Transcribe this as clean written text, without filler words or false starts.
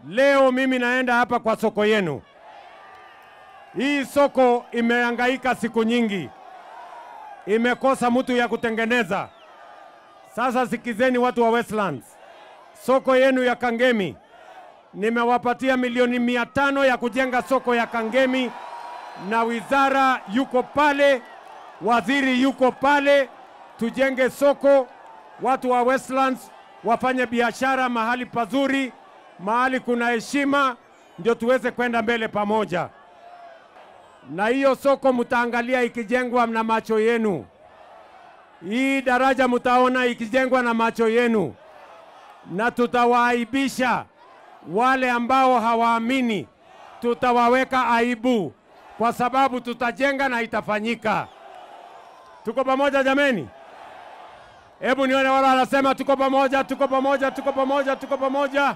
Leo mimi naenda hapa kwa soko yenu. Hii soko imehangaika siku nyingi, imekosa mtu ya kutengeneza. Sasa sikizeni watu wa Westlands, soko yenu ya Kangemi nimewapatia milioni 500 ya kujenga soko ya Kangemi, na wizara yuko pale, waziri yuko pale. Tujenge soko, watu wa Westlands wafanye biashara mahali pazuri, mahali kuna heshima, ndio tuweze kwenda mbele pamoja. Na hiyo soko mtaangalia ikijengwa na macho yenu. Hii daraja mtaona ikijengwa na macho yenu. Na tutawaaibisha wale ambao hawaamini, tutawaweka aibu, kwa sababu tutajenga na itafanyika. Tuko pamoja jameni? Hebu nione wale wanasema tuko pamoja, tuko pamoja, tuko pamoja, tuko pamoja.